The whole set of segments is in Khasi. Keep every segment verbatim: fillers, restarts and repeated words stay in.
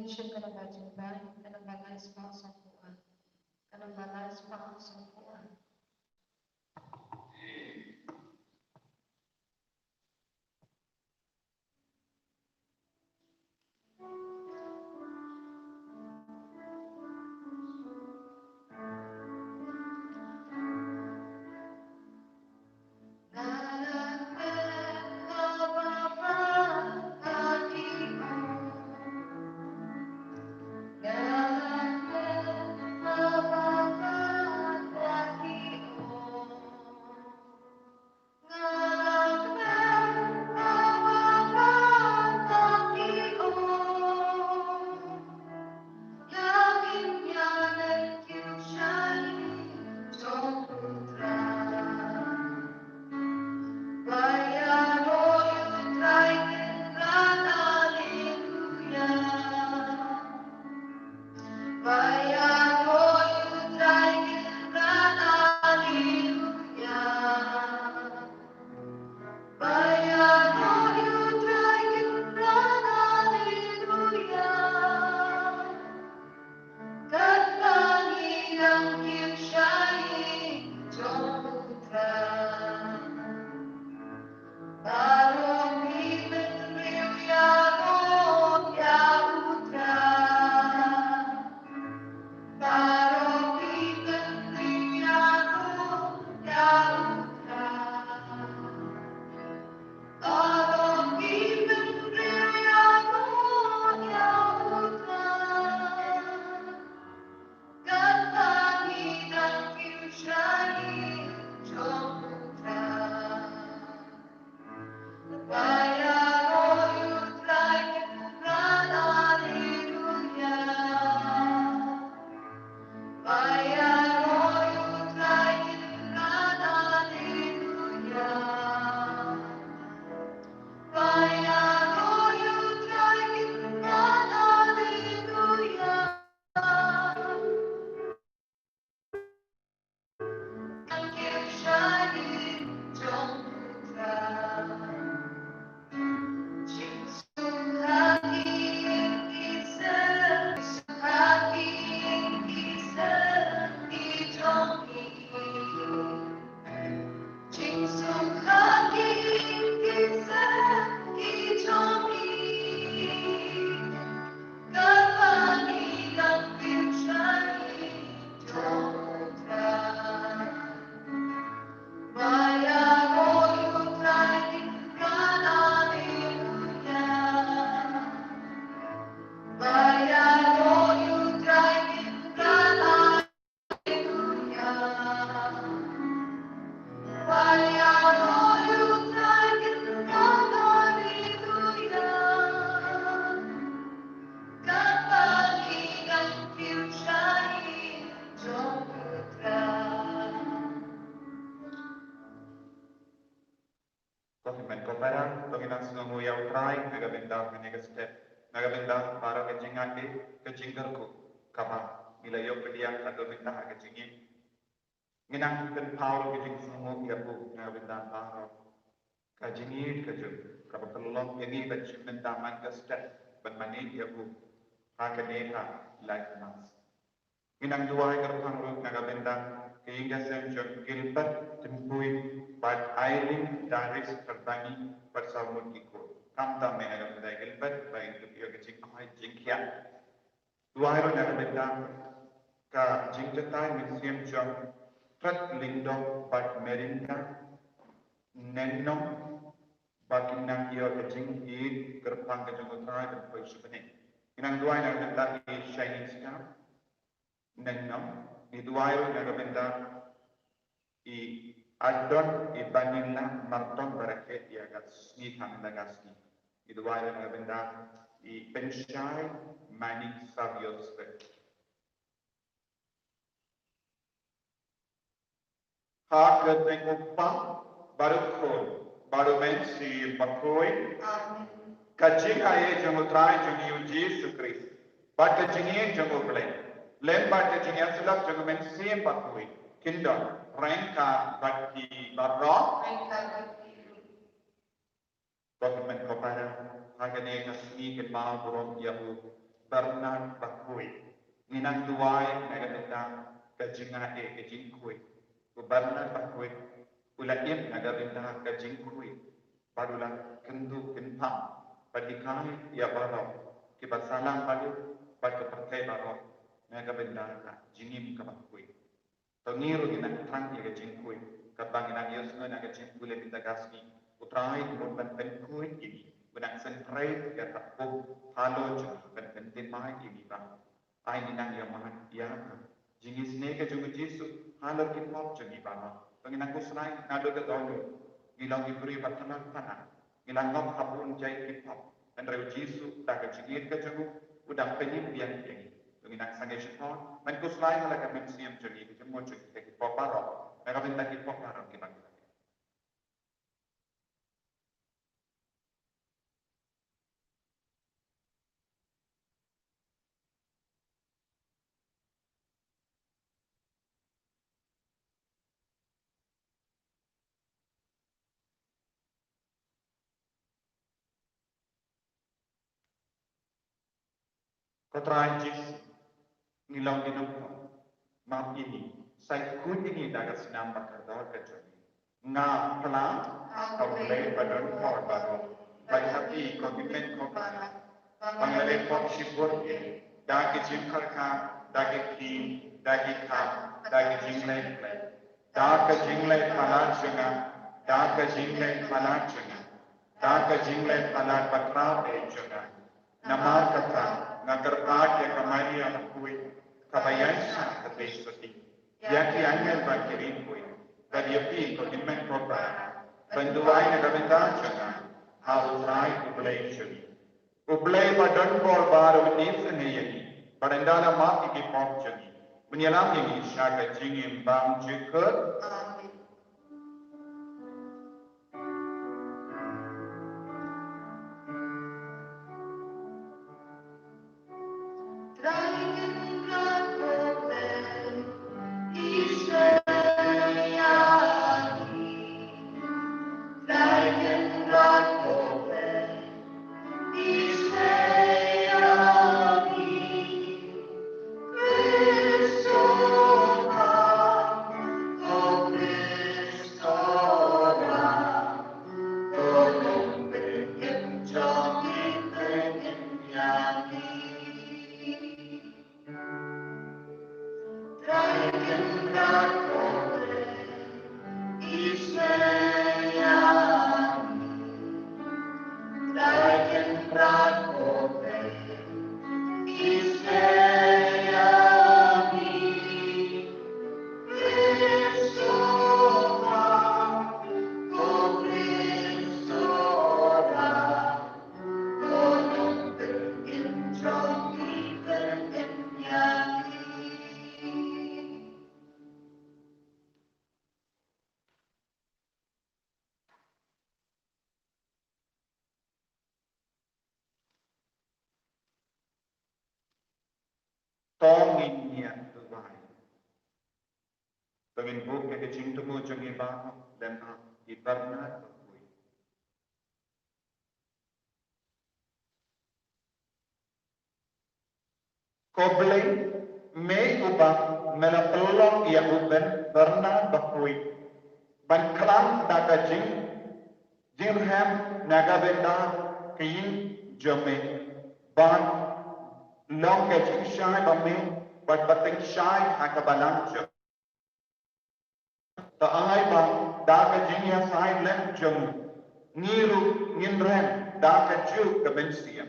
Shim ka namba jingbai, ka namba lai spah sawphew ar. Ka namba lai spah sawphew ar. Ko hynmen ko para, to ngin nang sngewnguh ïa U Trai na ka bynta kane ka step, na ka bynta baroh ka jingïaid, ka jingkyrkhu kaba ngi la ïoh pdiang haduh mynta ha ka jingim. Ngin nang pynpaw ka jingsngewnguh ïa U na ka bynta baroh ka jingïeit ka jong U kaba pynlong ïa ngi ban shim bynta man ka step ban mane ïa U ha kane ka live mass. Ngin nang duwai kyrpang ruh na ka bynta ka ïing ka sem jong Gilbert Tympuid bad Irene Darius Karbani bad saw ngut ki khun. Khamtam eh na ka bynta Gilbert ba in dup ïa ka jingkhot jingkhiah. Duwai ruh na ka bynta ka jingjatai mynsiem jong Pret Lyngdoh bad Merinda Nengnong ba kin nang ïoh ka jingïeit kyrpang ka jong U Trai ban poi sha bneng. Ngin nang duwai na ka bynta i Shining Star Nengnong, ngi duwai ruh na ka bynta i Adon i Banila Marton ba rakhe ïa ka sngi khamtam ka sngi. Ngi duwai ruh na ka bynta i Pynshai Manik Savio Srek. Ha ka kyrteng U Kpa bad U Khun bad U Mynsiem Bakhuid. Amen. Ka jingaiei jong U Trai jong ngi U Jisu Khrist bad ka jingïeit jong U Blei, lem bad ka jingïasyllok jong U Mynsiem Bakhuid kin don ryngkat bad phi baroh. Ryngkat bad phi ruh. Ko hynmen ko para, ha kane ka sngi kynmaw burom ïa U Bernard Bakhuid. Ngi nang duwai na ka bynta ka jingaiei, ka jingkhuid. U Bernard Bakhuid u la im na ka bynta ka jingkhuid bad u la kynduh kynpham bad hikai ïa baroh kiba sah lang bad u bad ka pyrthei baroh na ka bynta ka jingim kaba khuid. To ngi ruh ngi nang thrang ïa ka jingkhuid, katba ngi nang ïohsngew na ka jingkhuid ha ka sngi. U Trai u mut ban pynkhuid ïa ngi, u nang sngewthuh ïa ka buh halor jong ngi, ban pynthymmai ïa ngi ba ai ngi nang ïa man ïa ka jingisynei ka jong u Jisu halor ki pop jong ngi baroh. To ngi nang khuslai naduh ka dohnud, ngi long ki briew ba thngan thngan. Ngi la ngop ha bun jait ki pop. Hynrei u Jisu da ka jingïeit ka jong u, u dang pynïap biang ïa ngi. To ngi nang sangeh shipor ban khuslai ha la ka mynsiem jong ngi, ka jingmut jong ngi, ki pop baroh, na ka bynta ki pop baroh kiba ngi la. Ko Trai Jisu, ngi long ki nongpop. Map ïa ngi, sa khuid ïa ngi da ka snam ba kordor ka jong ngi. Nga phla ha U Blei ba don por baroh, bad ha phi ko Hynmen ko Para, ba nga la leh pop shibun eh, da ki jingkyrkhu, da ki khih, da ki kham, da ki jingleh bleh. Da ka jingleh palat jong nga, da ka jingleh palat jong nga, da ka jingleh palat ba khraw eh jong nga. Namar kata nga kyrpad ïa ka Maria bakhuid, kaba ïaishah ka Blei Sotti, ïa ki angel bad ki riewkhuid, bad ïa phi ko Hynmen ko Para, ban duwai na ka bynta jong nga ha U Trai U Blei jong ngi. U Blei ba don bor baroh un isynei ïa ngi, bad un da la map ïa ki pop jong ngi, un ïalam ïa ngi sha ka jingim bymjukut. Amen. To ngin ïa duwai. To ngin buh ïa ka jingthmu jong ngi baroh lem bad i Bernard bakhuid. Ko Blei, me uba me la pynlong ïa u Bernard bakhuid ban khlaiñ da ka jing, jingrhem na ka bynta ka ïing jong me, ban long ka jingshai ba me, bad ba tyngshai ha ka balang jong. To ai ba da ka jingïasaid lem jong u, ngi ruh ngin rhem da kajuh ka mynsiem,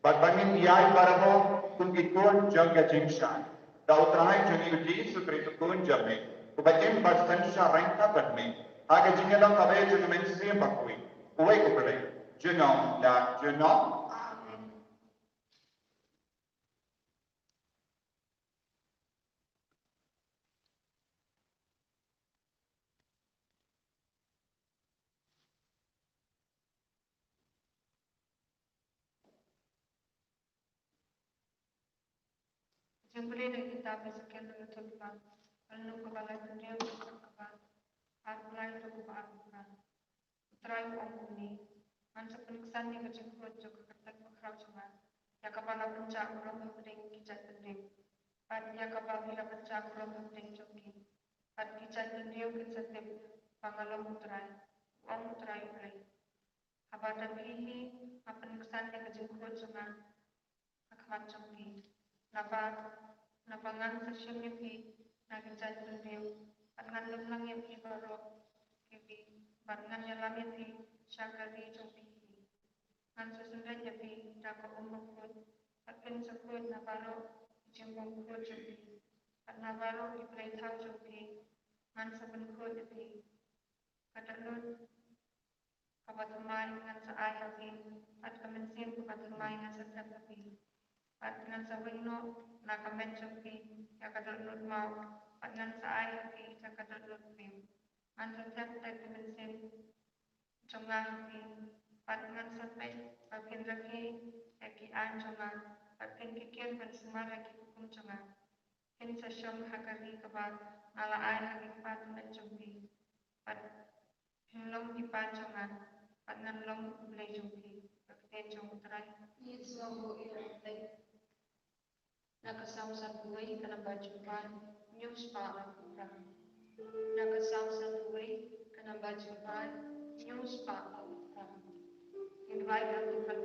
bad ba ngin ïaid baroh kum ki khun jong ka jingshai. Da U Trai jong ngi U Jisu Khrist U Khun jong me, uba im bad synshar ryngkat bad me ha ka jingïalong kaba ïeit jong ka Mynsiem Bakhuid, uwei U Blei, junom la junom. Amen. Jingpule na ka kitab Ezekiel lynnong kaba lai, lynnong kaba lai, lynnong kaba arphew lai haduh kaba arphew phra. U Trai u ong kumne: Ngan sa pynksan ïa ka jingkhuid jong ka kyrteng bakhraw jong nga, ïa kaba la pynjah u long hapdeng ki jaitbynriew, bad ïa kaba ki la pynjah u long hapdeng jong ki. Bad ki jaitbynriew kin sa tip ba nga long U Trai, u ong U Trai U Blei. Haba da phi hi nga pynksan ïa ka jingkhuid jong nga ha khmat jong phi. Naba, naba ngan sa shim ïa phi na ki jaitbynriew, bad ngan lumlang ïa phi baroh, ïa phi, bad ngan ïalam ïa phi sha ka ri jong phi hi. Ngan sa synreit ïa phi da ka um bakhuid, bad phin sa khuid na baroh ki jingbymkhuid jong phi, bad na baroh ki blei thaw jong phi ngan sa pynkhuid ïa phi. Ka dohnud kaba thymmai ngan sa ai ha phi, bad ka mynsiem kaba thymmai ngan sa thep ha phi. Bad ngan sa weng noh na ka met jong phi ïa ka dohnud maw, bad ngan sa ai ha phi ïa ka dohnud briew. Ngan sa thep da ka mynsiem jong nga ha phi, bad ngan sa peit ba phin rakhe ïa ki aiñ jong nga, bad phin kyrkieh ban sumar ïa ki hukum jong nga. Phin sa shong ha ka ri kaba nga la ai ha ki kpa tymmen jong phi, bad phin long ki paid jong nga, bad ngan long U Blei jong phi. Ka ktien jong U Trai. Ngi sngewbha ïa U Blei. Na ka Salm sanphew wei ka namba jingpyrshah, ngi spah ha U Trai. Na ka Salm sanphew wei ka namba jingpyrshah, ngi spah ha U Trai. Ngi duwai ha U Trai.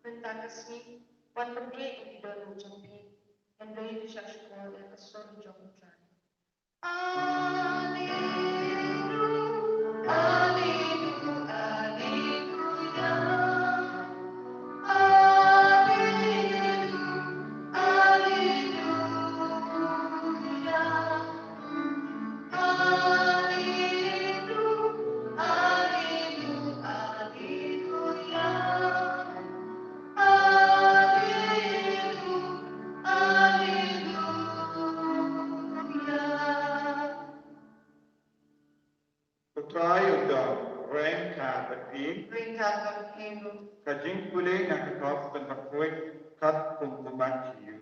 Mynta ka sngi, wan pynbiang ïa ki dohnud jong phi. Ngan ïa shah shkor ïa ka sur jong U Trai. U Trai u da kat kum u Matthew.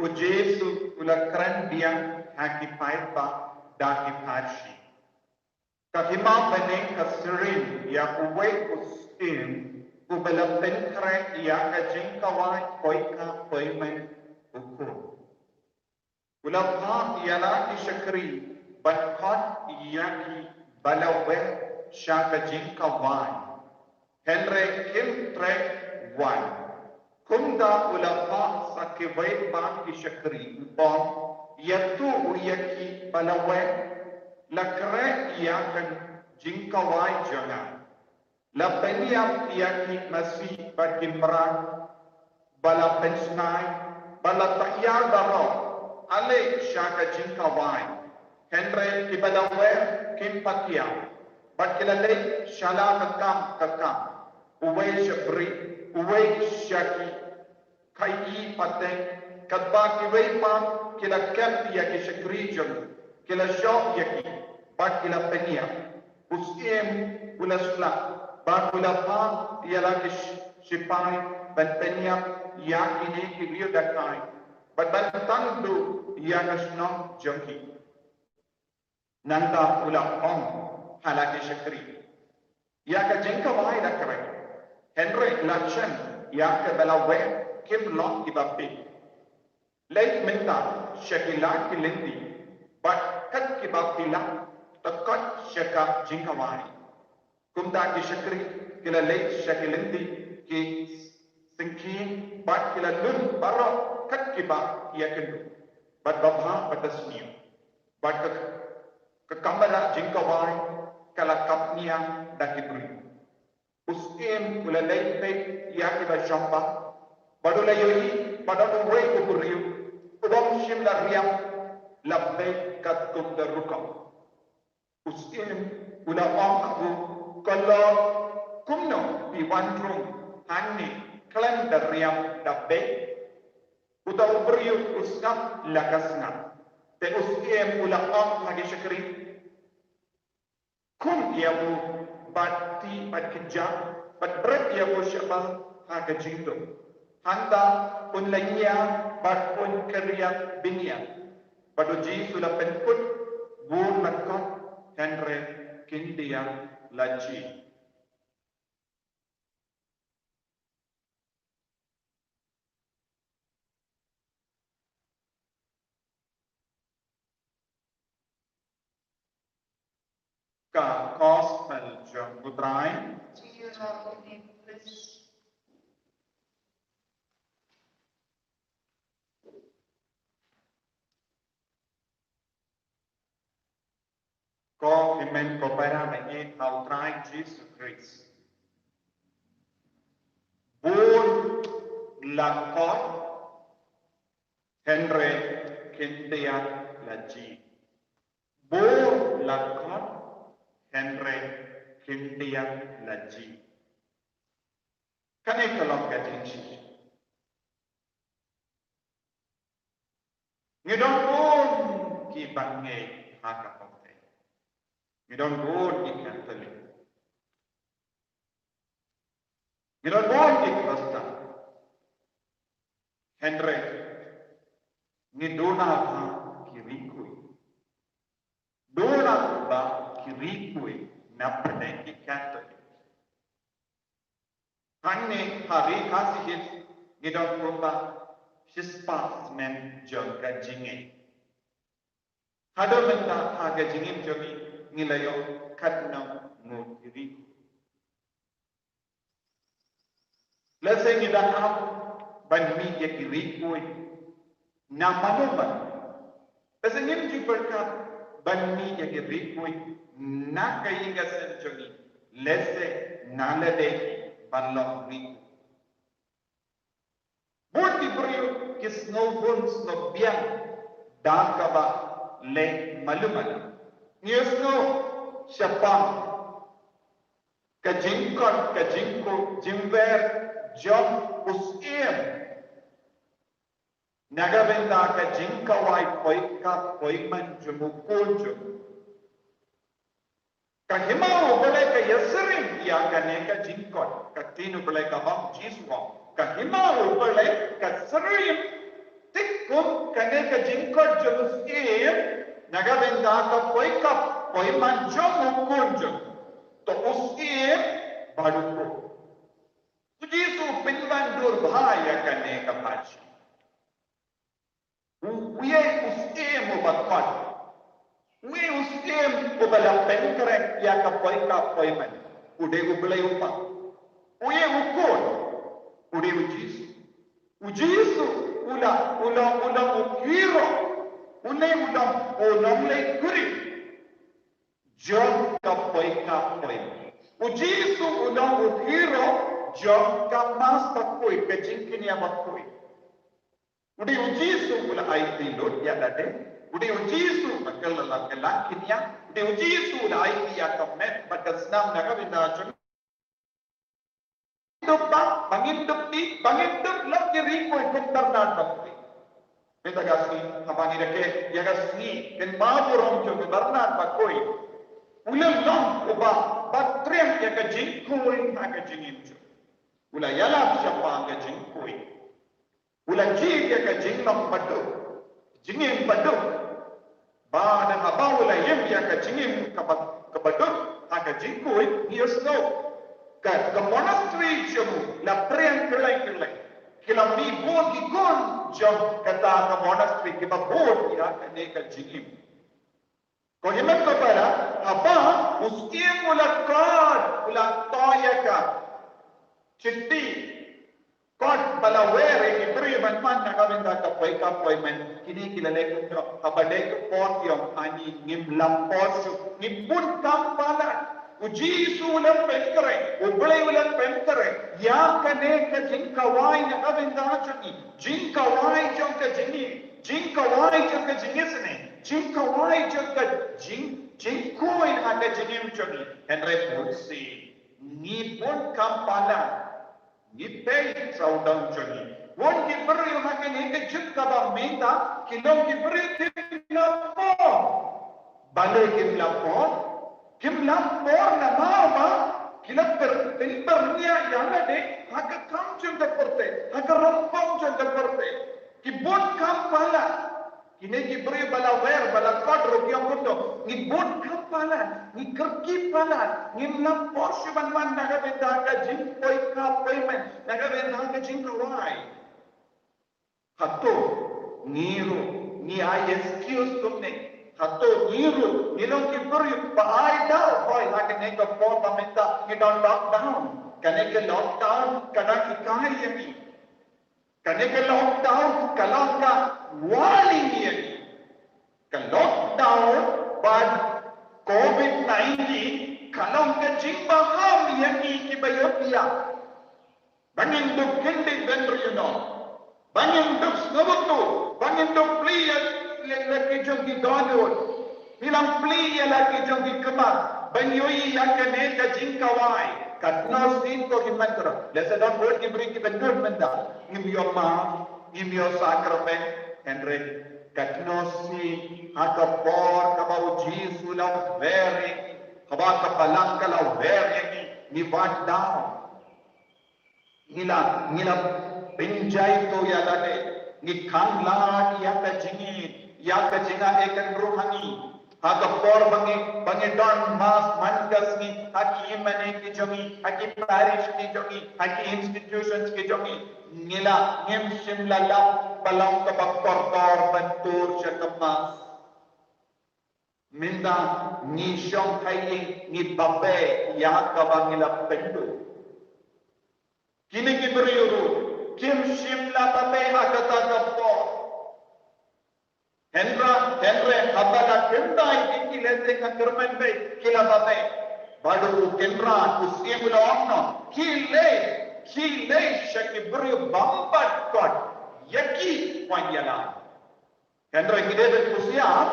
U Jisu u la kren biang ha ki paidbah da ki pharshi. Ka hima bneng ka Sirin ïa uwei u syiem uba la pynkhreh ïa ka jingkawai poi ka poi man u khun. U la phah ïa la ki shakri ban khot ïa ki ba la weh sha ka jingkawai. Hynrei kim treh wan. Kumta u la phah sa kiwei pat ki shakri u ong, ïa tu u ïa ki ba la weh, la khreh ïa ka jingkawai jong nga. La pynïap ïa ki masi bad ki mrad ba la pynsngaid bad la taïar baroh, ale sha ka jingkawai. Hynrei ki ba la weh kim pat ïap, bad ki la leit sha la ka kam ka kam, uwei sha bri, uwei sha ki khaii pateng, katba kiwei pat ki la kep ïa ki shakri jong u, ki la shoh ïa ki, bad ki la pynïap. U syiem u la slap, bad u la phah ïa la ki sh-, shipai ban pynïap ïa kine ki riew dakai, bad ban tang duh ïa ka shnong jong ki. Nangta u la ong ha la ki shakri, ïa ka jingkawai la khreh, hynrei la shem ïa ka ba la weh kim long kiba pyn. Leit mynta sha ki la ki lynti, bad kat kiba phi la, to khot sha ka jingkawai. Kumta ki shakri ki la leit sha ki lynti ki syngkien, bad ki la lum baroh kat kiba ïakynduh, bad babha bad basniew. Bad ka, ka kamra jingkawai ka la kap nia da ki briew. U syiem u la leit peit ïa kiba shong bha, bad u la ïohi ba don uwei u briew u bym shym la riam la beit katkum da rukom. U syiem u la ong ha u, ko lok, kumno phi wan rung hangne khlem da riam da beit? Uta u briew u sngap la ka sngap. Te u syiem u la ong ha ki shakri, khum ïa u bad ti bad kynjah, bad bret ïa u shabar ha ka jingdum. Hangta un la ñia bad un kyriat bniat. Bad u Jisu u la pynkut bun matkot, hynrei kin da ïa la jied. Ka Gospel jong u Trai. Ko hynmen ko para ba ïeit ha u Trai Jisu Khrist. Bun la khot, hynrei kin da ïa la jied. Bun la khot, hynrei kin da ïa la jied. Kane ka long ka jingshisha. Ngi don bun ki bangeit ha ka pyrthei. Ngi don bun ki Katholik. Ngi don bun ki Khristan. Hynrei ngi duna ba ki riewkhuid. Duna ba ki riewkhuid na pdeng ki Katholik. Hangne ha Ri Khasi Hills ngi don kumba shispah snem jong ka jingngeit. Haduh mynta ha ka jingim jong ngi, ngi la ïoh katno ngut ki riewkhuid. Lehse ngi dang ap ban mih ïa ki riewkhuid na mano mano. Lehse ngim ju pyrkhat ban mih ïa ki riewkhuid na ka ïing ka sem jong ngi. Lehse na lade ban long riewkhuid. Bun ki briew ki sngew bun sngew biang da kaba leh malu malu. Ngi sngew shaphang ka jingkot ka jingkhuid jingwer jong u syiem. Na ka bynta ka jingkawai poi ka poi man jong u khun jong u. Ka hima U Blei ka ïasyriem ïa kane ka jingkoit. Ka ktien U Blei ka ong, Jisu u ong, ka hima U Blei ka syriem thik kum kane ka jingkoit jong u syiem na ka bynta ka poi ka poiman jong u khun jong u. To u syiem bad u khun. U Jisu u pynwandur bha ïa kane ka pyrthei. U, u ïa u syiem uba kot. U ïa u syiem uba la pynkhreh ïa ka poi ka poiman. U dei U Blei u Kpa. U ïa u khun. U dei u Jisu. U Jisu u la, u la, u la u hero. U ne u la u nongleh kurim jong ka poi ka poiman. U Jisu u long u hero jong ka Mass bakhuid, ka jingkñia bakhuid. U dei u Jisu u la aiti lut ïa lade. U dei u Jisu ba ka la, la ka la kñia. U dei u Jisu u la aiti ïa ka met bad ka snam na ka bynta jong ngi. Duk ba, ba ngin duk dih, ba ngin duk lok ki ri khuid kum Bernard bakhuid. Mynta ka sngi, haba ngi da klet ïa ka sngi kynmaw burom jong u Bernard bakhuid, u la long uba, ba triem ïa ka jingkhuid ha ka jingim jong u. U la ïalap shaphang ka jingkhuid. U la jied ïa ka jinglong baduk, jingim baduk. Bad haba u la im ïa ka jingim kaba, kaba duk ha ka jingkhuid, ngi ïohsngew ka, ka monastery jong u la pyrshang kylleng kylleng. Ki la mih bun ki khun jong kata ka monastery kiba bud ïa kane ka jingim. Ko hynmen ko para, haba u syiem u la kot, u la thoh ïa ka chithi kot ba la wer ïa ki briew ban wan na ka bynta ka poi ka poiman. Kine ki la leh kumno? Haba dei ka por tiong ha ngi, ngim lah por shuh, ngi bun kam palat. U Jisu u la pynkhreh, U Blei u la pynkhreh ïa kane ka jingkawai na ka bynta jong ngi. Jingkawai jong ka jingim, jingkawai jong ka jingisynei, jingkawai jong ka jing, jingkhuid ha ka jingim jong ngi. Hynrei bunsien ngi bun kam palat. Ngi peit sawdong jong ngi. Bun ki briew ha kane ka juk kaba mynta ki long ki briew kim lah por. Balei kim lah por? Kim lah por namar ba ki la pynbyrngia ïa lade ha ka kam jong ka pyrthei, ha ka rangbah jong ka pyrthei. Ki bun kam palat. Kine ki briew ba la wer, ba la kot ruh ki ong kumto. Ngi bun kam palat, ngi kyrkieh palat, ngim lah por shuh ban wan na ka bynta ka jingpoi ka poiman, na ka bynta ka jingkawai. Hato ngi ruh ngi ai excuse kumne? Hato ngi ruh ngi long ki briew ba ai daw? Hooid, ha kane ka por ba mynta ngi don lockdown. Kane ka lockdown ka dang hikai ïa ngi. Kane ka lockdown ka long ka warning ïa ngi. Ka lockdown bad covid nineteen ka long ka jingbaham ïa ngi kiba ïoh pyrshah. Ba ngin duk kyndit bynriew noh. Ba ngin duk sngewbha, ba ngin duk plie ïa la ki jong ki dohnud. Ngi lah plie ïa la ki jong ki khmat ban ïohi ïa kane ka jingkawai. Katno sien ko ki man kro. Lehse don bun ki briew kiba nud mynta. Ngim ïoh mass, ngim ïoh sakramen. Hynrei katno sien ha ka por kaba u Jisu u la wer ïa ngi, kaba ka Balang ka la wer ïa ngi, ngi wad daw. Ngi la, ngi la pynjai to ïa lade, ngi khang lad ïa ka jingïeit, ïa ka jingaiei ka ruh ha ngi. Ha ka por ba ngi, ba ngi don mass man ka sngi, ha ki hynmen ki jong ngi, ha ki parish ki jong ngi, ha ki institutions ki jong ngi, ngi la, ngim shym la lap ba long kaba kordor ban tur sha ka mass. Mynta ngi shong ha ïing ngi babe ïa kaba ngi la pynduh. Kine ki briew ruh kim shym la babe ha kata ka por. Hynrei, hynrei haba la kyntait ïa ki, lehse nga kyrmen beit, ki la babe. Bad u Kynrad u Syiem u la ong noh, khie leit, khie leit sha ki briew bym pat kot, ïa ki wan ïalap. Hynrei ngi dei ban pyrshang,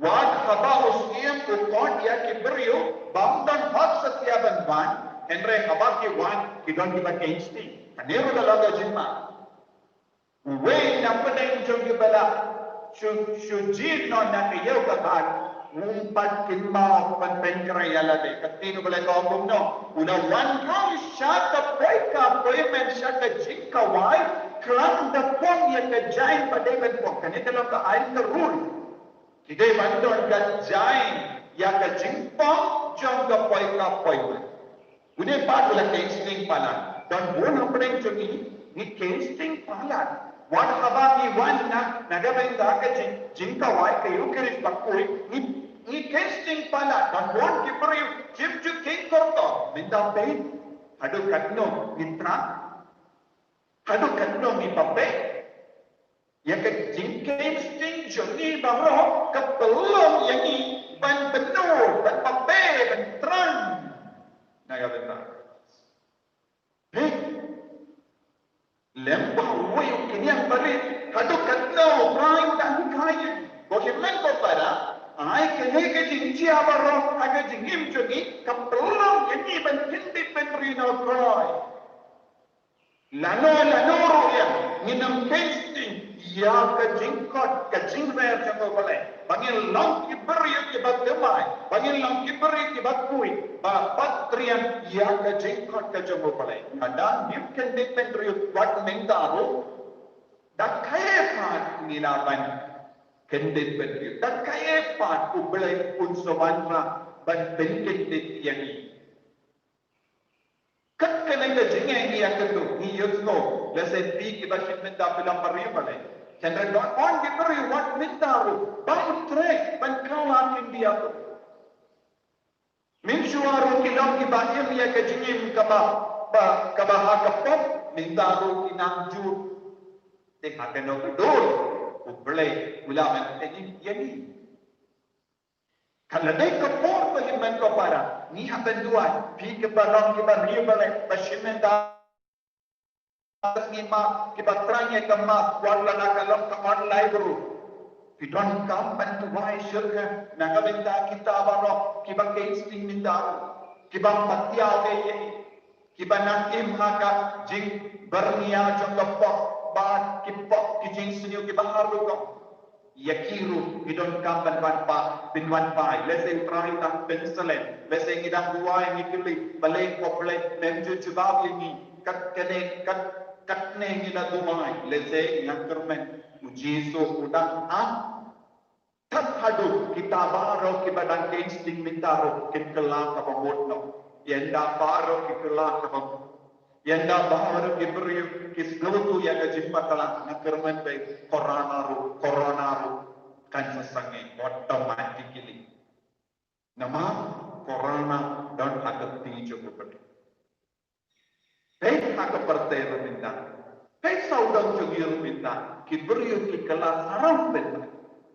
wat haba u Syiem u kot ïa ki briew bym don hok satia ban wan, hynrei haba ki wan ki don kiba kynjah. Kane ruh ka long ka jingma. Uwei na pdeng jong kiba la shu, shu jied noh na ka ïew ka bat, Ym pat kynmaw ban pynkhreh ïa lade. Ka ktien U Blei ka ong kumno? U la wan ruh sha ka poi ka poi, men sha ka jingkawai khlem da pom ïa ka jaiñ ba dei ban pom. Kane ka long ka aiñ ka rule. Ki dei ban don ka jaiñ ïa ka jingpom jong ka poi ka poi, men. Une pat u la kheiñ sting palat. Don bun hapdeng jong ngi ngi kheiñ sting palat. Wat haba ngi wan na, na ka bynta ka jing, jingkawai ka Eucharist bakhuid, ngi, ngi kheiñ sting palat. Don bun ki briew kim ju kheiñ kyrtong. Mynta peit haduh katno ngi thrang, haduh katno ngi papeh. Ïa ka jingkheiñ sting jong ngi baroh ka pynlong ïa ngi ban bynnud, ban papeh, ban thrang na ka bynta. Hei, lem ba uwei u khñiang barit haduh katno u trai u dang hikai ïa ngi. Ko hynmen ko para, ai kane ka jingjia baroh ha ka jingim jong ngi ka pynlong ïa ngi ban kyndit bynriew na u Trai. Lano lano ruh ïa ngin ym kheiñ sting ïa ka jingkhot ka jingrer jong U Blei, ba ngin long ki briew kiba thymmai, ba ngin long ki briew kiba khuid, ba pat triang ïa ka jingkhot ka jong U Blei. Lada ngim kyndit bynriew wat mynta ruh, da kaei pat ngi lah ban kyndit bynriew? Da kaei pat U Blei un sa wanrah ban pynkyndit ïa ngi? Kat kane ka jingeh ngi ïa kynduh, ngi ïohsngew, lehse phi kiba shim mynta phi long briew balei. Hynrei don ki briew wat mynta ruh ba u trei ban kylla kin biang. Mynshuwa ruh ki long kiba im ïa ka jingim kaba, ba, kaba ha ka pop, mynta ruh ki nang jur. Te ha kano ka dur U Blei u lah ban pynkyndit ïa ngi? Ka la dei ka por, ko hynmen ko para, ngi hap ban duwai. Phi kiba long kiba briew balei, ba shim mynta ngi mask, kiba thrang ïa ka mask, wat lada ka long ka online ruh. Phi donkam ban duwai shitrhem na ka bynta kita baroh kiba kheiñ sting mynta ruh, kiba ym pat ïoh ïa ngi. Kiba nang im ha ka jingbyrngia jong ka pop bad ki pop ki jingsniew kiba harum. Ïa ki ruh ngi donkam ban wan pa, ban wan pai. Lehse U Trai u dang pynslem, lehse ngi dang duwai ngi kylli, balei ko Blei mem ju jubab ïa ngi? Kat kane, kat, katne ngi la duwai, lehse ngi la kyrmen, U Jisu u dang ap. Tad haduh kita baroh kiba dang kheiñ sting mynta ruh kin kylla kaba mut noh. Ïa nda baroh ki kylla kaba mut. Ïa nda baroh ki briew ki sngewthuh ïa ka jingpakla, nga kyrmen beit, corona ruh, corona ruh kan sa sangeh automatically. Namar corona don ha ka kti jong U Blei. Peit ha ka pyrthei ruh mynta. Peit sawdong jong ngi ruh mynta. Ki briew ki kylla saram beit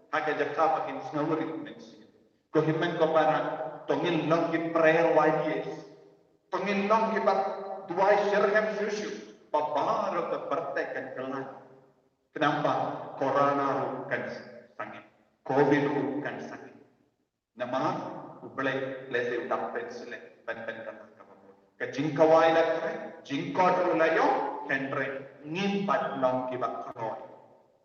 ha ka jaka ba kin sngew rit mynsiem. Ko hynmen ko para, to ngin long ki prayer warriors. To ngin long kiba duwai shitrhem shuh shuh ba baroh ka pyrthei kan kylla. Khnang ba corona ruh kan sangeh, covid ruh kan sangeh. Namar U Blei lehse u dang pynslem ban pynkylla kaba mut. Ka jingkawai la trei, jingkhot ruh la ïoh, hynrei ngim pat long kiba kloi.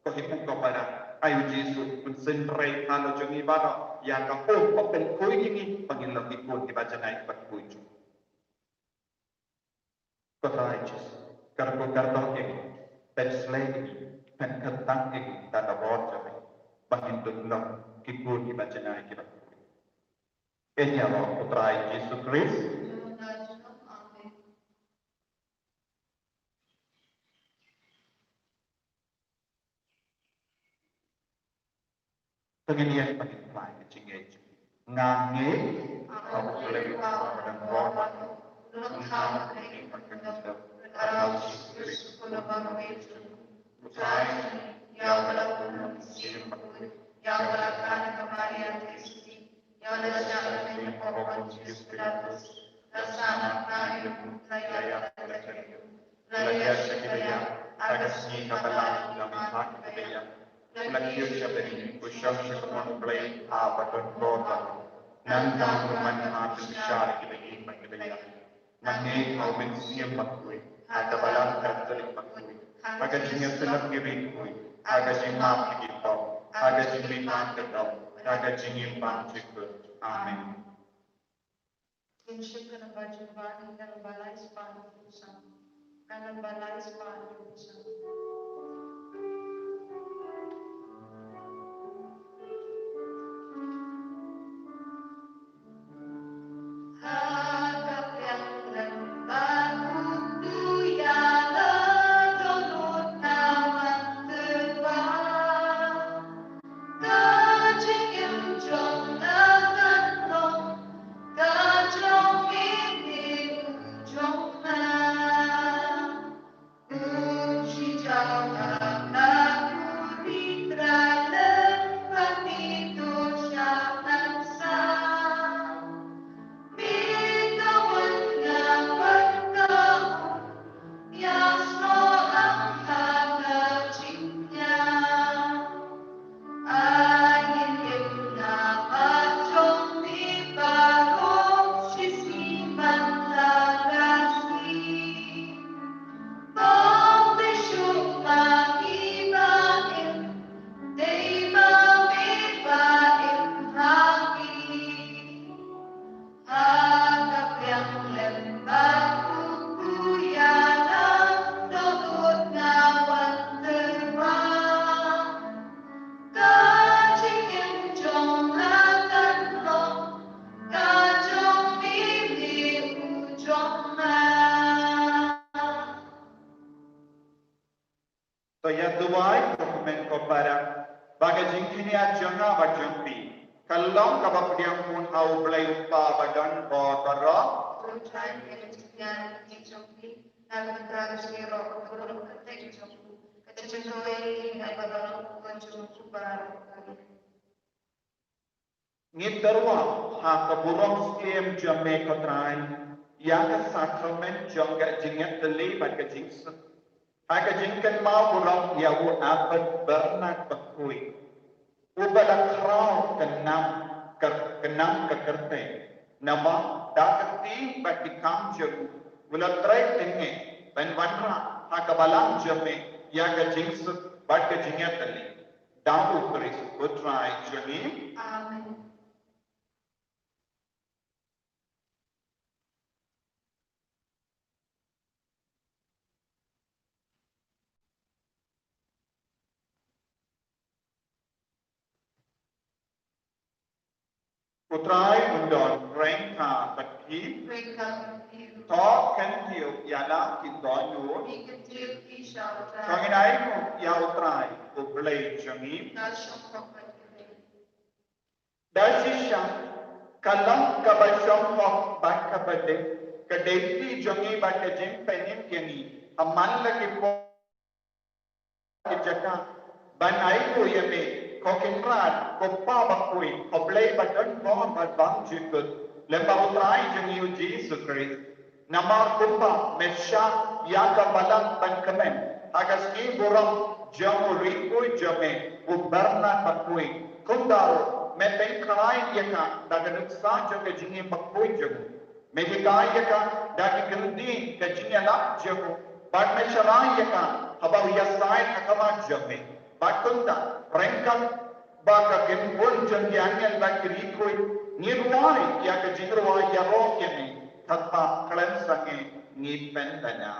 Ko hynmen ko para, ai U Jisu un synrei halor jong ngi baroh ïa ka um ba pynkhuid ïa ngi ba ngin long ki khun kiba janai kiba khuid jong U. Ko Trai Jisu, kyrkhu kyrdoh ïa ngi, pynsleh ïa ngi, pynkhiah tang ïa ngi da ka bor jong me, ba ngin dup long ki khun kiba janai kiba khuid. Ïa ngi ïa U Trai Jisu Khrist. Te ngin ïeng ban ïeng phai ka jingngeit. Nga ngeit ha U Blei Uba Uba Donbor Baroh, U Nongthaw Kynrad Bakhuid, Arngut Jisu Khrist, U Khun U Bangeit jong U Trai jong ngi, ïa uba la bun na u Mynsiem Bakhuid, ïa uba la kha na ka Maria Theisotti, ïa uba la shah lyngngoh ha u Pontius Pilatus, la sahnarphna ïa u, la ïap, la jakhlia, la ïaid sha ki baïap, ha ka sngi kaba lai la mih ha ki baïap, u la kiew sha bneng, u shong sha ka mon U Blei Uba Donbor Baroh. Nangta un wan ban pynbishar ïa kiba ïeit bad kiba ïap. Nga ngeit ha u Mynsiem Bakhuid, ha ka Balang Katholik bakhuid, ha ka jingïaseng ngi riewkhuid, ha ka jingmap ïa ki pop, ha ka jingmihpat ka doh, da ka jingim bymjukut. Amen. Ngin shim ka namba jong u Blei, ka namba lai spah hynriew san. Ka namba lai spah hynriew san. To ïa duwai, ko kmen ko para, ba ka jingkñia jong nga bad jong phi ka long kaba pdiang bun ha U Blei U Kpa ba don bor baroh. Ko Trai, ïa ka jingkñia jong phi, na ka bynta ka jingïaroh ka burom kyrteng jong u, ka jingkawei ïa ki nongïalam baroh, ka jong u baroh. Ngi tyrwa ha ka burom skhem jong me ko Trai, ïa ka sakramen jong ka jingïatylli bad ka jingsuk. Ha ka jingkynmaw burom ïa u Albert Bernard Bakhuid, uba la khraw ka nam ka, ka nam ka kyrteng. Namar da ka kti bad ki kam jong u, u la trei tyngeh ban wanrah ha ka balang jong me ïa ka jingsuk bad ka jingïatylli. Da U Khrist U Trai jong ngi. Amen. U Trai un don ryngkat bad phi. Ryngkat bad phi. To kyntiew ïa la ki dohnud. Ngi kyntiew ïa u Trai. To ngin ainguh ïa u Trai, U Blei jong ngi. Ka shong kong bad ka dei. Da shisha ka long kaba shong kong bad kaba dei, ka dei ka jong ngi bad ka jingpynim ïa ngi, ha man la ki por ki jaka, ban ainguh ïa me, ko Kynrad, ko Kpa bakhuid, ko Blei ba don bor bad bymjukut, lem bad U Trai jong ngi U Jisu Khrist. Namar kumba me shah ïa ka balang ban kmen ha ka sngi burom jong u riewkhuid jong me u Bernard bakhuid, kumta ruh me pynkhlaiñ ïa ka da ka nuksa jong ka jingim bakhuid jong u. Me hikai ïa ka da ki kyntien ka jingïalap jong u, bad me sharai ïa ka haba u ïasaid ha khmat jong me. Bad kumta, ryngkat bad ka kynhun jong ki angel bad ki riewkhuid, ngi rwai ïa ka jingrwai ïaroh ïa me, kata khlem sangeh ngi pynduna.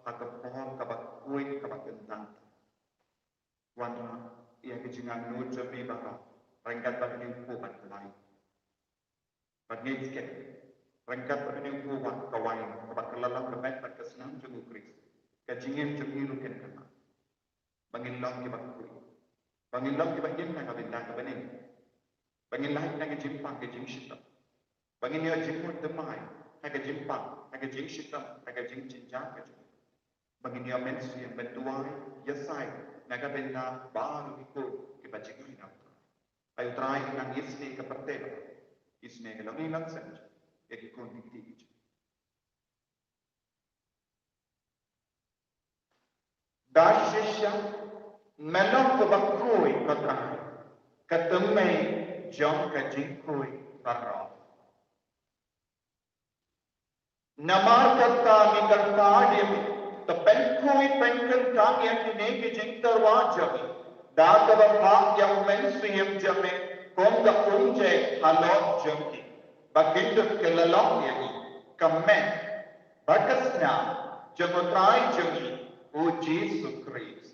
ha ka por kaba khuid kaba kyntang. Wanrah ïa ka jingangnud jong me baroh ryngkat bad une u kpu bad ka waiñ. Bad ngeit skhem ryngkat bad une u kpu bad ka waiñ kaba kylla long ka met bad ka snam jong u Khrist, ka jingim jong ngi ruh kan kylla. Ba ngin long kiba khuid, ba ngin long kiba im na ka bynta ka bneng, ba ngin lait na ka jingpang ka jingshitom, ba ngin ïoh jingmut thymmai ha ka jingpang, ha ka jingshitom, ha ka jingjynjar ka jong ngi. Ba ngin ïoh mynsiem ban duwai ïasaid na ka bynta baroh ki khun kiba jngai na U Trai. Ai U Trai un nang isynei ka pyrthei, isynei ka longïing longsem ïa ki khun ki kti ki jong. Da shisha me long kaba khuid, ko Trai, ka tymmen jong ka jingkhuid baroh. Namar kata ngi kyrpad ïa me, to pynkhuid pynkyntang ïa kine ki jingtyrwa jong ngi da kaba phah ïa U Mynsiem jong me kum ka umjait halor jong ngi, ba kin dup kylla long ïa ngi ka met bad ka snam jong U Trai jong ngi U Jisu Khrist.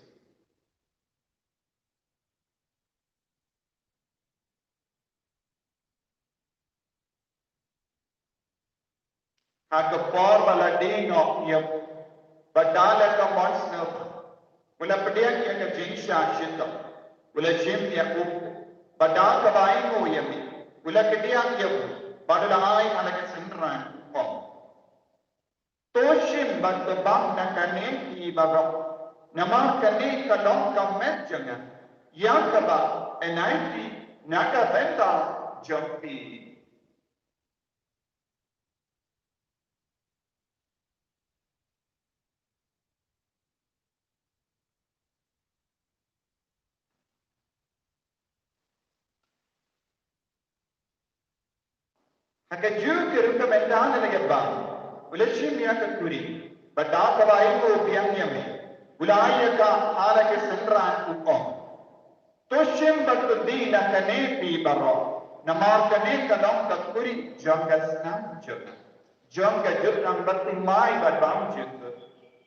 Ha ka por ba la die noh ïa u, bad da la ka mon sngewbha, u la pdiang ïa ka jingshah shitom, u la shim ïa u kpu, bad da kaba ainguh ïa me, u la kdiang ïa u, bad u la ai ha la ka synran, u ong: To shim bad to bam na kane phi baroh, namar kane ka long ka met jong nga, ïa kaba yn ai phi na ka bynta jong phi. Ha kajuh ka rukom, ynda la ïa bam, u la shim ïa ka kuri, bad da kaba ainguh biang ïa me, u la ai ïa ka ha la ka synran, u ong: To shim bad to die na kane phi baroh, namar kane ka long ka kuri jong ka snam jong nga, jong ka jutang bathymmai bad bymjukut,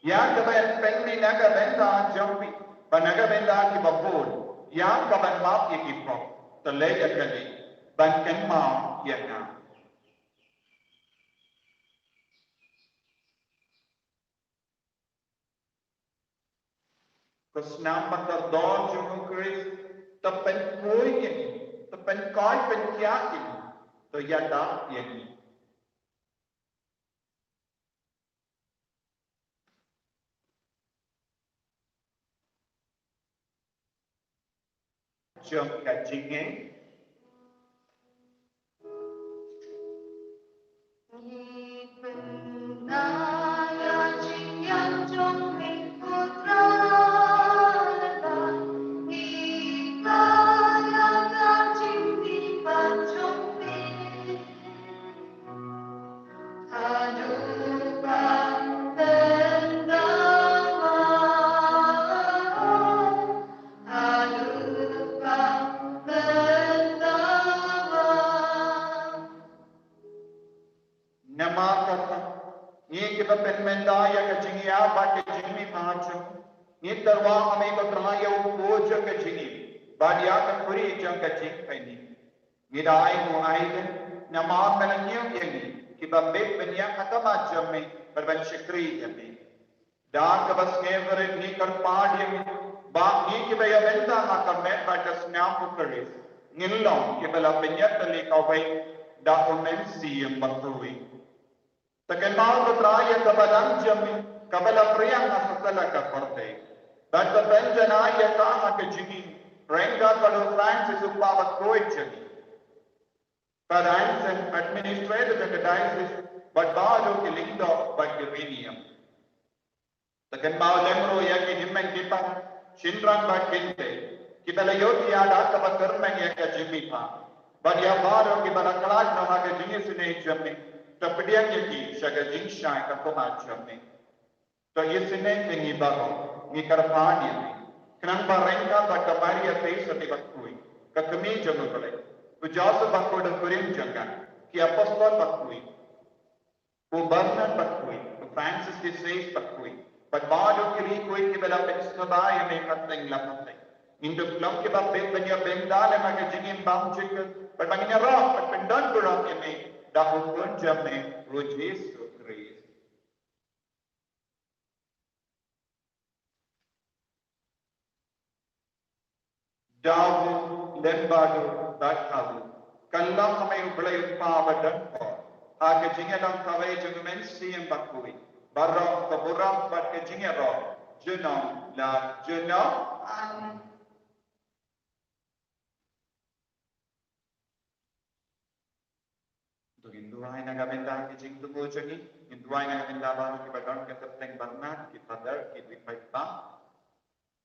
ïa kaba yn pynmih na ka bynta jong phi bad na ka bynta kiba bun, ïa kaban map ïa ki pop. To leh ïa kane ban kynmaw ïa nga. Ko snam bakordor jong u Khrist, to pynkhuid ïa ngi, to pynkoit pynkhiah ïa ngi, to ïada ïa ngi. Jong ka jingim. Namar kata, ngi kiba pynmynta ïa ka jingïap bad ka jingmihpat jong ngi, ngi tyrwa ha me ko Trai ïa u kpu jong ka jingim, bad ïa ka kuri jong ka jingpynim. Ngi da ainguh ailad namar me la ñiew ïa ngi kiba bit ban ïaid ha khmat jong me bad ban shakri ïa me. Da kaba sngewrit ngi kyrpad ïa me ba ngi kiba ïa bynta ha ka met bad ka snam u Khrist ngin long kiba la pynïatylli kawei da u Mynsiem Bakhuid. To kynmaw ko Trai ïa ka balang jong me kaba la phriang ha satlak ka pyrthei, bad to pynjanai ïa ka ha ka jingim ryngkat bad u Francis u Kpa Bakhuid jong ngi, Father Anselm, administrator jong ka diocese, bad baroh ki lyngdoh bad ki riewniam. To kynmaw lem ruh ïa ki hynmen ki para, shynrang bad kynthei kiba la ïohthiah da kaba kyrmen ïa ka jingmihpat, bad ïa baroh kiba la khlad noh ha ka jingisynei jong me. To pdiang ïa ki sha ka jingshai ka khmat jong me. To isynei ïa ngi baroh, ngi kyrpad ïa me, khnang ba ryngkat bad ka Maria Theisotti Bakhuid, ka kmie jong u Blei, u Joseph Bakhuid u kurim jong ka, ki apostol bakhuid, u Bernard Bakhuid, u Francis de Sales bad khuid, bad baroh ki riewkhuid kiba la pynsngewbha ïa me pateng la pateng. Ngin dup long kiba bit ban ïa bynta lem ha ka jingim bymjukut, bad ba ngin ïaroh bad pyndon burom ïa me da u Khun jong me, u Jisu Khrist. Da u, lem bad u, bad ha u, ka long ha me U Blei U Kpa badonbor, ha ka jingïadon kawei jong U Mynsiem Bakhuid, baroh ka burom bad ka jingïaroh, junom la junom. Amen. To ngin duwai na ka bynta ki jingthmu jong ngi, ngin duwai na ka bynta baroh kiba don ka kyrteng barnat, ki father, ki dkhot ba.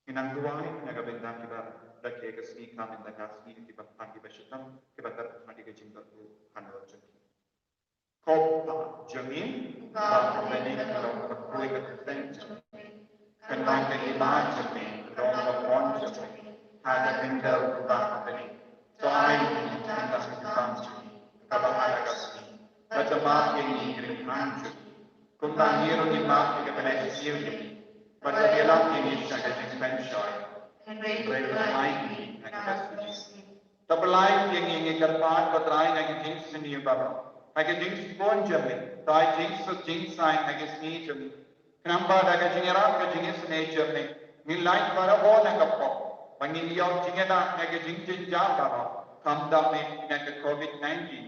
Ngin nang duwai na ka bynta kiba rakhe ka sngi ka bynta ka sngi, kiba pan kiba shitom, kiba ter ha ka jingkyrkhu halor jong ngi. Ko Pa jong ngi, ba ha bneng ka long bakhuid ka kyrteng jong me. Kynmaw ka hima jong me, ka long ka mon jong me, ha ka bynta ba ha bneng. To ai ïa ngi mynta ka kam jong ngi kaba ha la ka sngi. Bad to map ïa ngi ki riewkhuid jong ngi, kumba ngi ruh ngi map ïa kiba leh sniew ïa ngi. Bad to ïalam ïa ngi sha ka jingpynshoi, hynrei to ai ïa ngi na ka bynta ka sngi. To pynlait ïa ngi, ngi kyrpad ko Trai, na ka jingsniew baroh, ha ka jingsbun jong me. To ai jingsuk jingsaiñ ha ka sngi jong ngi. Khnang ba da ka jingïarap ka jingisynei jong me, ngin lait barabor na ka pop, ba ngin ïoh jingïada na ka jingjynjar baroh, khamtam eh na ka Covid nineteen.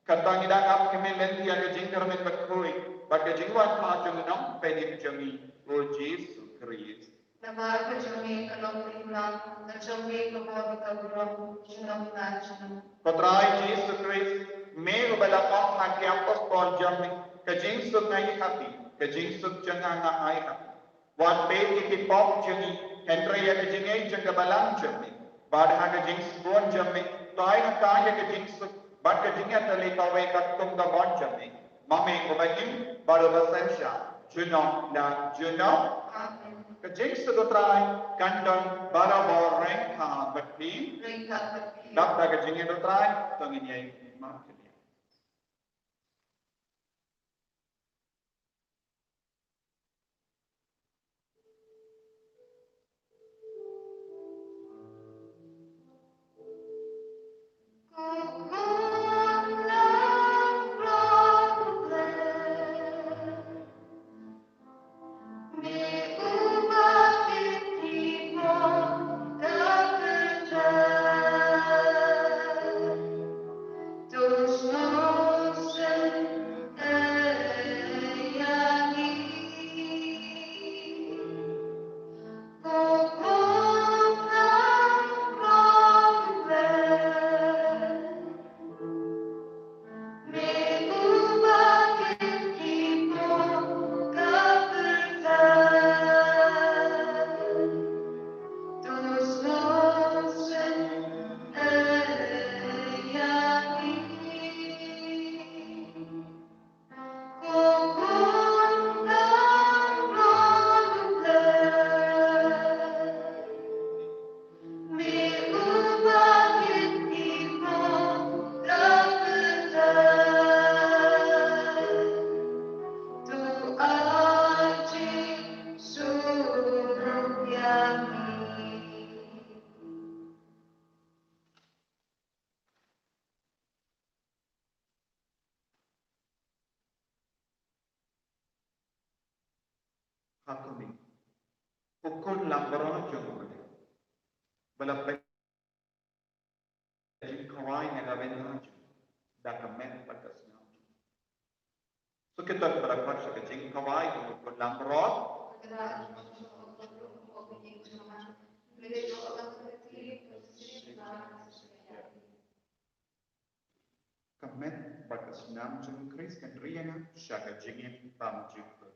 Kata ngi dang ap kyrmen lynti ïa ka jingkyrmen bakhuid bad ka jingwan pat jong u Nongpynim jong ngi, u Jisu Khrist. Namar ka jong me ka long ka hima, ka jong me ka bor bad ka burom, junom la junom. Ko Trai Jisu Khrist, me uba la ong ha ki apostol jong me, ka jingsuk nga ai ha phi, ka jingsuk jong nga nga ai ha phi. Wat peit ïa ki pop jong ngi, hynrei ïa ka jingngeit jong ka balang jong me. Bad ha ka jingsbun jong me, to ai ha ka ïa ka jingsuk bad ka jingïatylli kawei katkum ka mon jong me. Ma me uba im bad uba synshar, junom la junom. Amen. Ka jingsuk u Trai kan don barabor ryngkat bad phi. Ryngkat bad phi. Dap da ka jingïeit u Trai, to ngin ïa ïa Ha kumne, u khun langbrot jong U Blei, ba la pynjah jingkhawai na ka bynta jong ngi da ka met bad ka snam jong ngi. Sngewthuh ba la khot sha ka jingkhawai jong u khun langbrot. Ka met bad ka snam jong u Khrist kan ri ïa nga sha ka jingim bymjukut.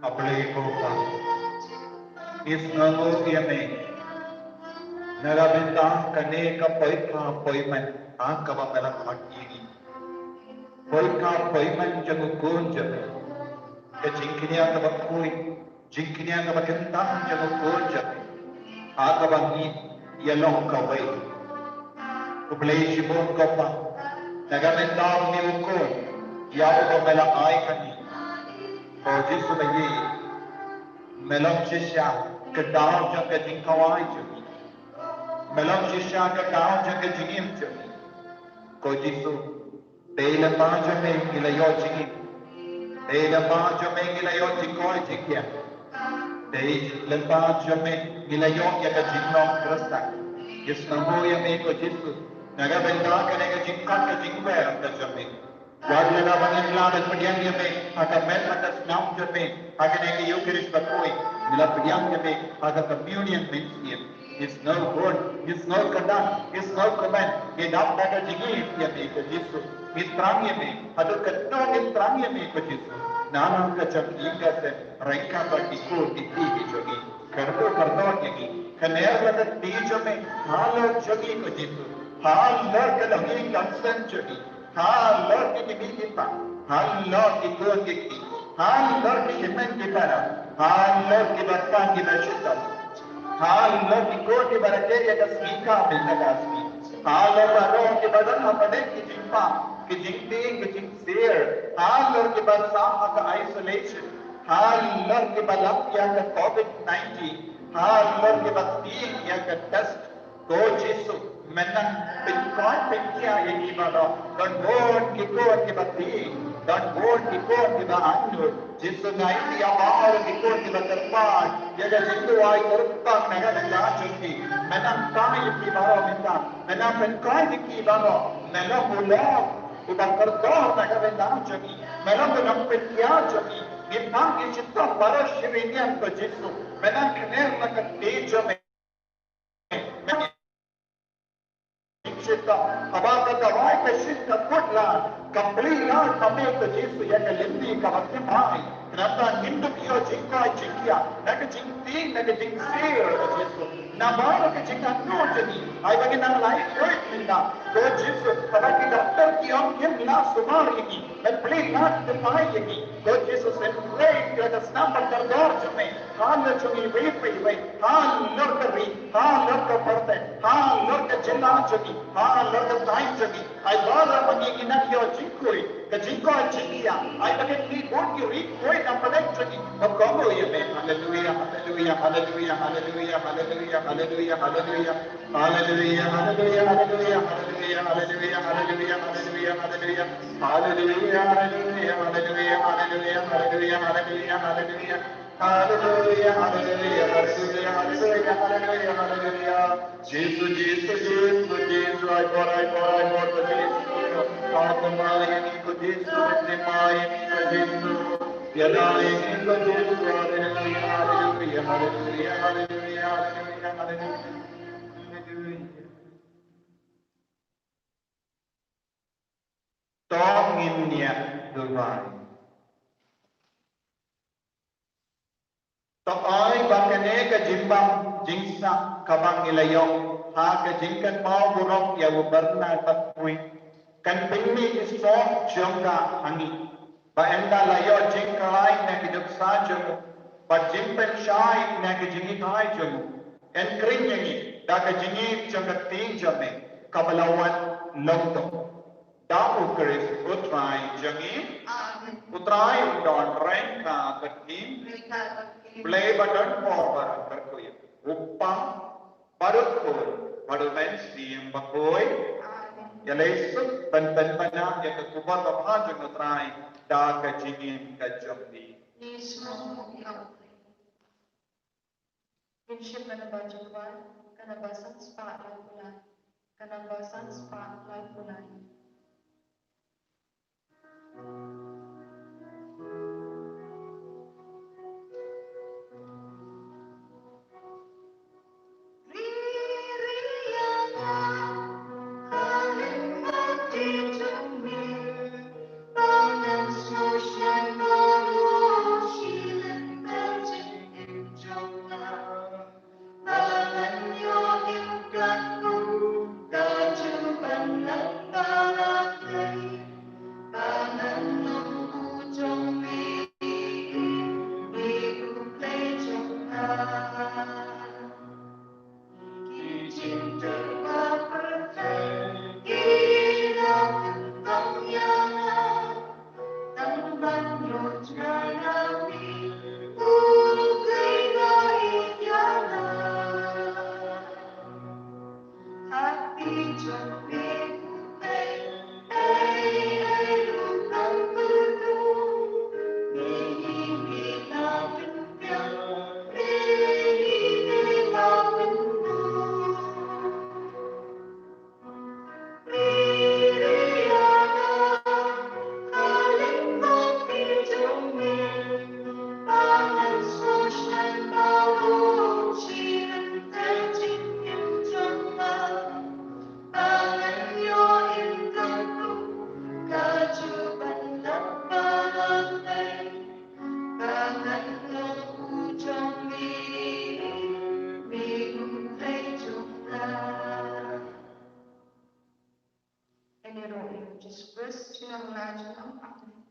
Khublei ko Kpa. Ngi sngewnguh ïa me na ka bynta kane ka poitha poimen ha kaba me la khot ïa ngi. Poitha poimen jong u Khun jong me, ka jingkñia kaba khuid, jingkñia kaba kyntang jong u Khun jong me, ha kaba ngi ïalong kawei. Khublei shibun ko Kpa na ka bynta une u Khun ïa uba me la ai ha ngi. Ko Jisu ba ïeit, me long shisha ka daw jong ka jingkhawai jong ngi. Me long shisha ka daw jong ka jingim jong ngi. Ko Jisu, dei lyngba jong me ngi la ïoh jingim. Dei lyngba jong me ngi la ïoh jingkoit jingkhiah. Dei lyngba jong me ngi la ïoh ïa ka jinglong Khristan. Ngi sngewnguh ïa me ko Jisu na ka bynta kane ka jingkot ka jingwer ka jong me. Wat lada ba ngim lah ban pdiang ïa me ha ka met ha ka snam jong me ha kane ka Eucharist bakhuid, ngi la pdiang ïa me ha ka Communion mynsiem. Ngi sngew bun, ngi sngew kyrdan, ngi sngew kmen, ngi dap da ka jingïeit ïa me ko Jisu. Ngi thrang ïa me, haduh katno ngi thrang ïa me ko Jisu. Nalor ka jong ki ïing ka sem, ryngkat bad ki khun ki kti ki jong ngi. Kyrduh kyrdoh ïa ngi, kner la ka kti jong me halor jong ngi ko Jisu. Halor ka longïing longsan jong ngi. Halor ki kmie ki kpa, halor ki khun ki kti, halor ki hynmen ki para, halor kiba tang kiba shitom, halor ki khun kiba rakhe ïa ka sngi ka mynta ka sngi, halor baroh kiba don ha pdeng ki jingpang, ki jingtieng, ki jingsir, halor kiba sah ha ka isolation, halor kiba lap ïa ka covid nineteen, halor kiba tieng ïa ka test, Ko Jisu, men nang pynkoit pynkhia ïa ngi baroh. Don bun ki khun kiba tieng, don bun ki khun kiba angnud. Jisu, nga ïeit ïa baroh ki khun kiba kyrpad ïa ka jingduwai kyrpang na ka bynta jong ki. Men nang pynkoit ïa ki baroh mynta. Men nang pynkoit ïa ki baroh. Men long u lok uba kordor na ka bynta jong ki. Men long u nongpynïaid jong ki. Ngi pang ngi shitom baroh shi rynieng ko Jisu. Men nang kner na ka kti jong me. Haba ka dawai ka shim ka kut lad, ka plie lad ma me ko Jisu ïa ka lynti kaba thymmai. Khnang ba ngin dup ïoh jingkoit jingkhiah na ka jingtieng na ka jingsir ko Jisu. Namar ka jingangnud jong ngi, ai ba ngin nang lait khuid mynta ko Jisu, haba ki doktor ki ong kim lah sumar ïa ngi, ban plie lad thymmai ïa ngi ko Jisu, sngewbha ïa ka snam ba kordor jong me. Halor jong ngi iwei pa iwei, halor ka ri, halor ka pyrthei, halor ka jylla jong ngi, halor ka thaiñ jong ngi. Ai ba la ma ngi ngi nang ïoh jingkhuid, ka jingkoit jingkhiah. Ai ba kin mih bun ki ri khuid na pdeng jong ngi. Ba kohnguh ïa me. Haleluia, haleluia, haleluia, haleluia, haleluia, haleluia, haleluia. Haleluia, haleluia, haleluia, haleluia, haleluia, haleluia, haleluia. Haleluia, haleluia, haleluia, haleluia, haleluia, haleluia, haleluia. Haleluia, haleluia, haleluia, haleluia, haleluia, haleluia. Jisu, Jisu, Jisu, Jisu, ai por, ai por, ai por, ko Jisu. Thymmai ïa ngi ko Jisu, thymmai ïa ngi ko Jisu. Ïada ïa ngi ko Jisu, haleluia, haleluia, haleluia, haleluia, haleluia, haleluia. To ngin ïa duwai. To ai ba kane ka jingbam jingsah kaba ngi la ïoh ha ka jingkynmaw burom ïa u Bernard Bakhuid kan pynmih ki soh jong ka ha ngi. Ba ynda la ïoh jingkhlaiñ na ki nuksa jong u bad jingpynshai na ki jinghikai jong u, yn khring ïa ngi da ka jingïeit jong ka kti jong me kaba la wan long dong. Da U Khrist U Trai jong ngi. Amen. U Trai un don ryngkat bad phi. Ryngkat bad phi. Blei ba don bor baroh kyrkhu ïa u Kpa bad u Khun bad u Mynsiem Bakhuid. Amen. Ïaleh suk ban pynbna ïa ka khubor babha jong U Trai da ka jingim ka jong ngi. Ngin shim na ka namba jong U Trai, ka namba san spah laiphew lai, ka namba san spah laiphew lai. Jong la jong la.